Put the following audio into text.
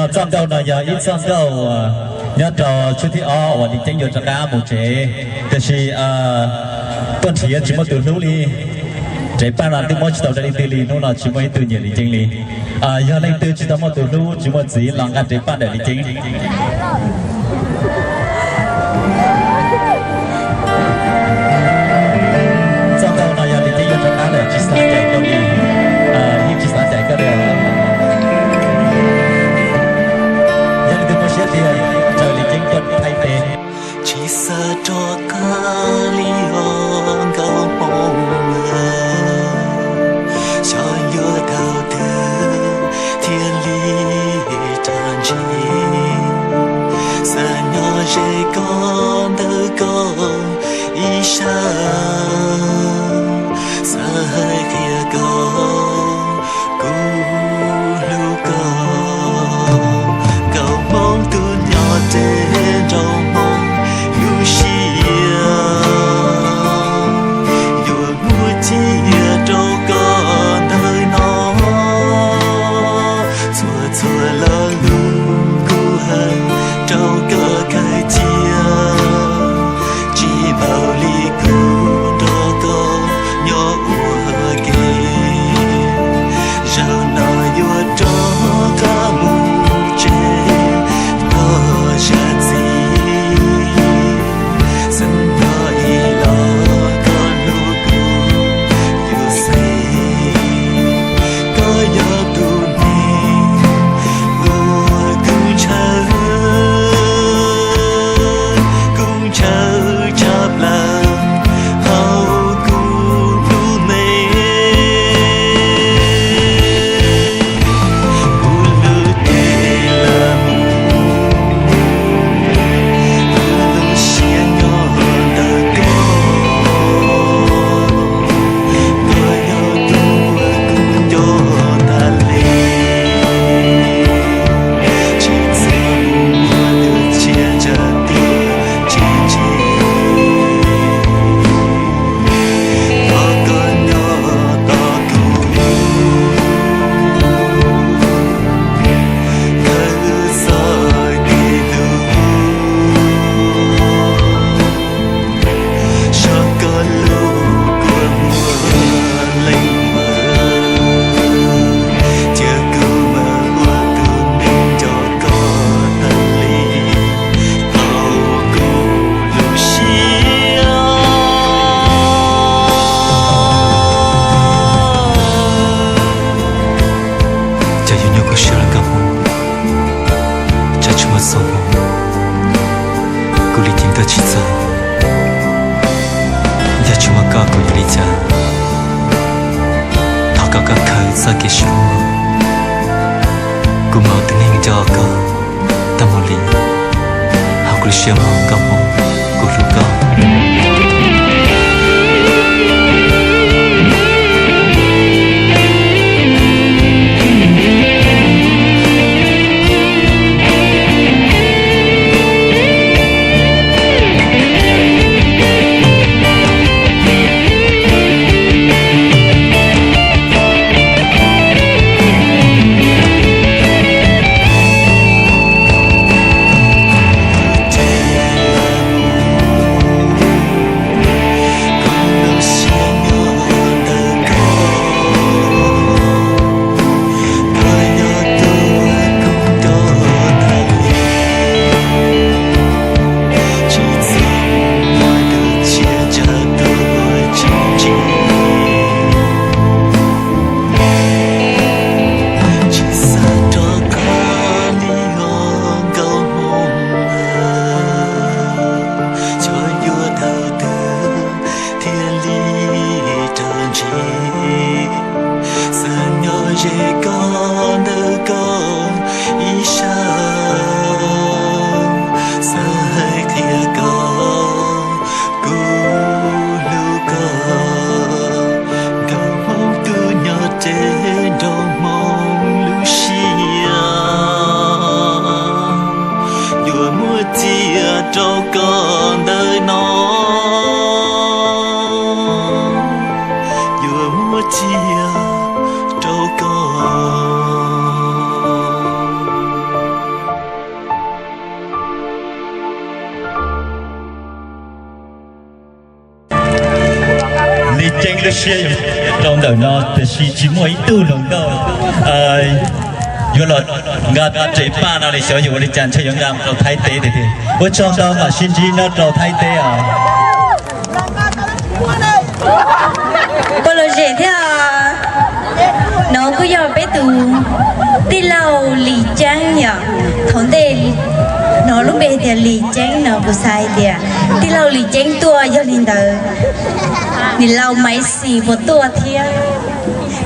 Txoj nkauj no yog ib txoj nkauj nyob rau tshooj thib ob uas Lis Ceeb yuav rov qab mus tsev, tiam sis tuaj nrhiav tsis muaj tus hlub li. Tsev paj no twb muab tsis tau rau leej twg li, hnub no tsis muaj ib tug nyiam Lis Ceeb li. Yog leej twg tsis tau muaj tus hlub tsis muaj txiv los nqa tsev paj ntawm Lis Ceeb. Txoj nkauj no yog Lis Ceeb yuav rov qab lawm, tsis xav cais koj li, yeej tsis xav cais koj li. Yog leej twg muaj siab tiag raws Lis Ceeb tuaj thaij tes. Tsis xav rov qab li os nkauj hmoob, xyov yuav thaum twg thiaj li rov ntsib. Xav nyob ze koj ntawm koj ib sab, xav hais qhia koj kuv hlub koj. Nkauj hmoob tus nyob ze nraum hmoob lub siab, yuav muab cia rau koj ntawm no. Txhua txhua lo lus kuv hais rau koj khaws cia, tsis npaum li kuv nrog koj nyob ua ke. Zaum no yuav rov qab mus tsev, koj zam txim. Xeeb nyob ib los koj hlub kuv yuav xeeb. Koj yog tus neeg uas kuv ntshaw, kuv ntshaw tshaj plaws hauv kuv lub neej. Kuv lub cev lawm mus, kuv lub siab nyob ntawm koj. Koj yog tus uas kuv nco tas li, tsis txhob muab tus tshiab tsa tuaj tsis tseg. Thov koj nyob tos kuv, koj txhob txij lus, saib koj lub kua muag leej twg, cia kuv mam ua tus neeg nco koj tas li hauv kuv lub siab. Cas yuav nyuaj koj siab lawm nkauj hmoob, tsam tsis muaj txoj hmoo, kuv Lis Ceeb tuaj tsis txog. Yog tsis muaj koj kuv yuav li cas? Thov koj khaws txoj kev sib hlub, kuv mam ua tus neeg nco koj tag mus li hauv kuv lub siab mog nkauj hmoob, kuv hlub koj. Tsis xav rov qab li os nkauj hmoob, xyov yuav thaum twg thiaj li rov ntsib. Xav nyob ze koj ntawm koj ib sab, xav hais qhia koj kuv hlub koj. Nkauj hmoob tus nyob ze nraum hmoob lub siab, yuav muab cia rau koj ntawm no, yuav muab cia rau koj. Lub siab rau ntawm no tiam sis tsis muaj ib tug hluas nkauj yuav los nqa tsev paj no li, xyov yuav ua li cas, ntshe yuav nqa mus rau Thaib teb tiag tiag. Ua tsaug ntau, mam sib ntsib nyob rau Thaib teb os. Ua lom zem thiab. No kuj yog peb tus tij laug Lis Ceeb yom. Thaum ntej no lub npe tias Lis Ceeb no kuv xav hais tias tij laug Lis Ceeb tuaj, yog li ntawd niam laus Maiv Xis puas tuaj thiab?